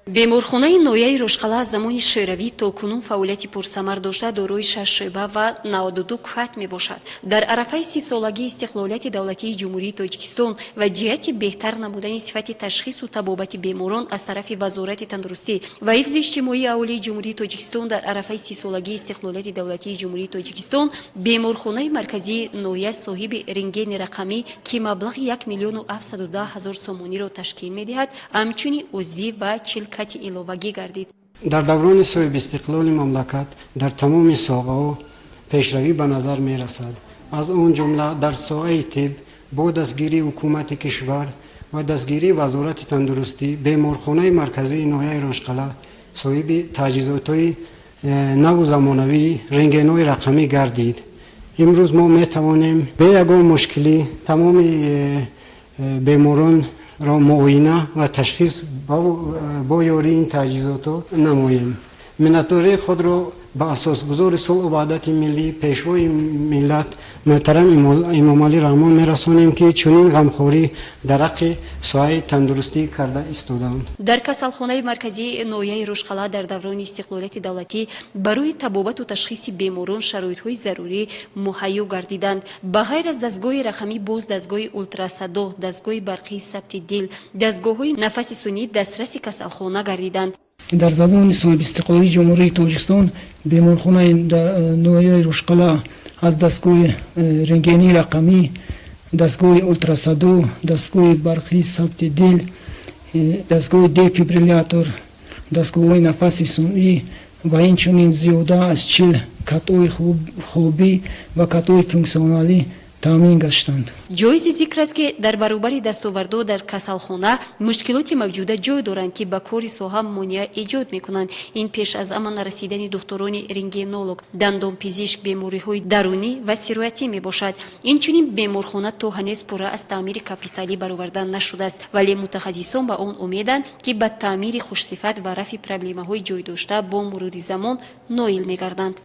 Беморхонаи ноҳияи Рошқала аз замони Шӯравӣ то кунун фаъолияти пурсамар дошта, дорои шаш шӯъба ва 92 кат мебошад. Дар арафаи 30-солагии истиқлолияти давлатии Ҷумҳурии Тоҷикистон ва ҷиҳати беҳтар намудани сифати ташхису табобати беморон аз тарафи Вазорати тандурустӣ ва ҳифзи иҷтимоии аҳолии Ҷумҳурии Тоҷикистон дар арафаи 30-солагии истиқлолияти давлатии Ҷумҳурии Тоҷикистон беморхонаи марказии ноҳия соҳиби рентгени рақамӣ, ки маблағи 1 710 000 сомониро ташкил медиҳад, ҳамчунин УЗИ ва 40 кати иловагӣ гардид. Дар даврони соҳибистиқлоли мамлакат дар тамоми соҳаҳо пешравӣ ба назар мерасад. Аз он ҷумла дар соҳаи тиб бо дастгирии ҳукумати кишвар ва дастгирии Вазорати тандурустӣ беморхонаи марказии ноҳияи Рошқала соҳиби таҷҳизотҳои наву замонавӣ, рентгенҳои рақамӣ гардид. Имрӯз мо метавонем бе ягон мушкилӣ тамоми беморонро муоина ва ташхис бо ёрии ин таҷҳизотҳо намоем. Миннатдории худро ба асосгузори сулҳу ваҳдати миллӣ, Пешвои миллат муҳтарам Эмомалӣ Раҳмон мерасонем, ки чунин ғамхорӣ дар ҳаққи соҳаи тандурустӣ карда истодаанд. Дар касалхонаи марказии ноҳияи Рошқала дар даврони истиқлолияти давлатӣ барои табобату ташхиси беморон шароитҳои зарурӣ муҳайё гардиданд. Ба ғайр аз дастгоҳи рақамӣ, боз дастгоҳи ултрасадо, дастгоҳи барқии сабти дил, дастгоҳҳои нафаси сунъӣ дастраси касалхона гардиданд. Дар замони соҳибистиқлолии Ҷумҳурии Тоҷикистон беморхонаи ноҳияи Рошқала аз дастгоҳи рентгении рақамӣ, дастгоҳи ултрасадо, дастгоҳи барқии сабти дил, дастгоҳи дефибриллятор, дастгоҳҳои нафаси сунъӣ ва инчунин зиёда аз 40 катҳои хобӣ ва катҳои функсионалӣ таъмин гаштанд. Ҷоизи зикр аст, ки дар баробари дастовардҳо дар касалхона мушкилоти мавҷуда ҷой доранд, ки ба кори соҳа монеа эҷод мекунанд. Ин пеш аз ҳама нарасидани духтурони рентгенолог, дандонпизишк, бемориҳои дарунӣ ва сироятӣ мебошад. Инчунин беморхона то ҳанӯз пурра аз таъмири капиталӣ бароварда нашудааст, вале мутахассисон ба он умеданд, ки ба таъмири хушсифат ва рафъи проблемаҳои ҷойдошта бо мурури замон ноил мегарданд.